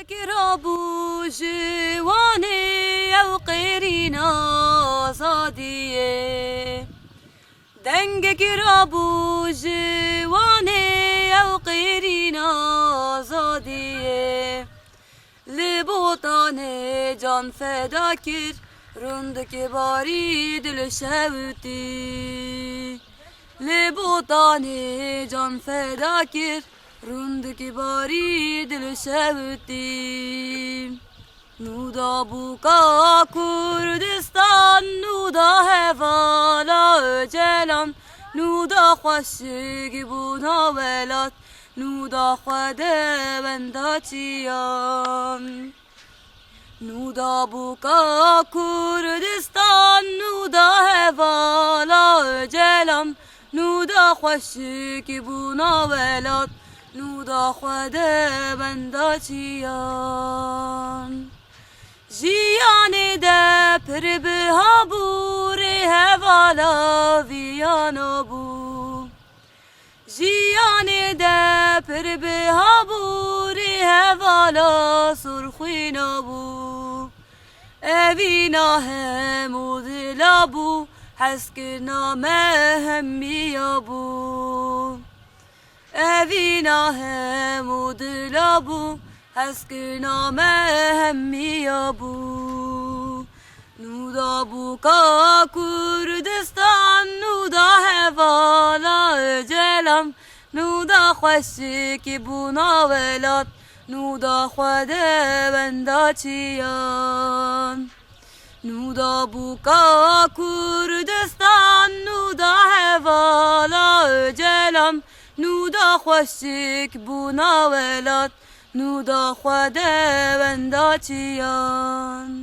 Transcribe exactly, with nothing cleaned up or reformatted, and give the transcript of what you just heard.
Kirabû ji wanê ew qêrîna azadiyê. Dengek rabû ji wanê ew qêrîna azadiyê. Li Botanê can feda kir, rûndikî barî dilşewitî. Li Botanê can feda kir, rûndikî barî dilşewitî. Nûda bûka Kurdistan, nûda hevala Ocalan, nûda xweşik bûna welat, nûda xwe de wenda çiyan. Nûda bûka Kurdistan, nûda hevala Ocalan, nûda xweşik bûna welat, nûda xwe de wenda çiyan. Jiyanê de pir biha bû, rê hevala viyana bû. Jiyanê de pir biha bû, rê hevala surxwîna bû. Evîna hemû dila bû, hezkirina me hemiya bû. Evîna hemû dila bû, hezkirina me hemiya bû. Nûda bûka Kurdistan, nûda hevala Ocalan, nûda xweşik bûna welat, nûda xwe de wenda çiyan. Nûda bûka Kurdistan, nûda hevala Ocalan, nûda xweşik bûna welat, nûda xwe de wenda çiyan.